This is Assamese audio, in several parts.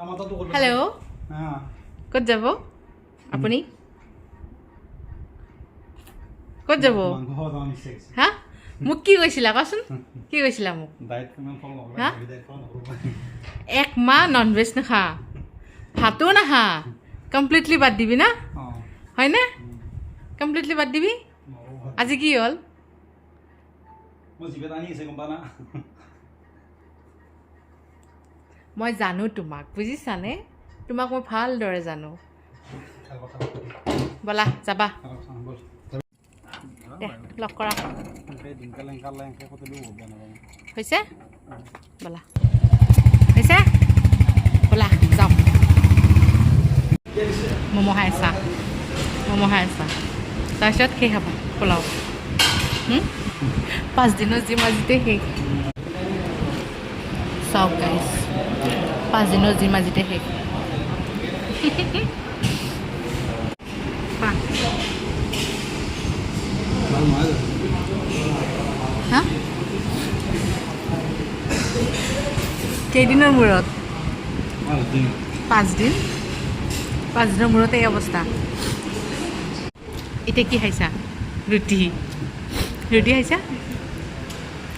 হেল্ল', ক'ত যাব আপুনি? ক'ত যাব? হা, মোক কি কৈছিলা কোৱাচোন? কি কৈছিলা মোক? হা, এক মাহ নন ভেজ নাখা, ভাতো নাখা, কমপ্লিটলি বাদ দিবি না? হয়নে? কমপ্লিটলি বাদ দিবি? আজি কি হ'ল? মই জানো তোমাক, বুজিছানে? তোমাক মই ভালদৰে জানো। ব'লা যাবা, দে লগ কৰা হৈছে। ব'লা, হৈছে, ব'লা যাওঁ। ম'ম' খাই আছা, ম'ম' খাই আছা, তাৰপিছত সেই খাবা পোলাও। 5 দিনৰ জিম আজিতে শেষ। চাওক গাইজ, 5 দিনৰ জিম আজিতে শেষ। খোৱা। হা, কেইদিনৰ মূৰত? 5 দিন। 5 দিনৰ মূৰত এই অৱস্থা। এতিয়া কি খাইছা? ৰুটি। ৰুটি খাইছা?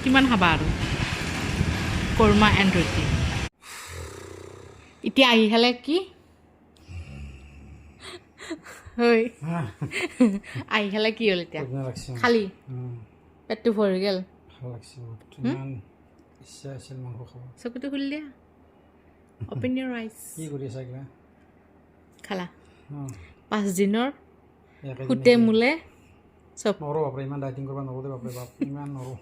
কিমান খাবা আৰু? কোৰমা এণ্ড ৰুটি। এতিয়া আহি খালে কি হৈ আহি খালে কি হ'ল? এতিয়া খালি পেটটো ভৰি গ'ল। চকুটো খুলি দিয়া। Open your eyes. কি কৰি আছা কিবা? খালা 5 দিনৰ সুতে মোলে চব। নৰো বাপৰে, ইমান ডাইটিং কৰিব নৰো দে বাপৰে বাপ, ইমান নৰো।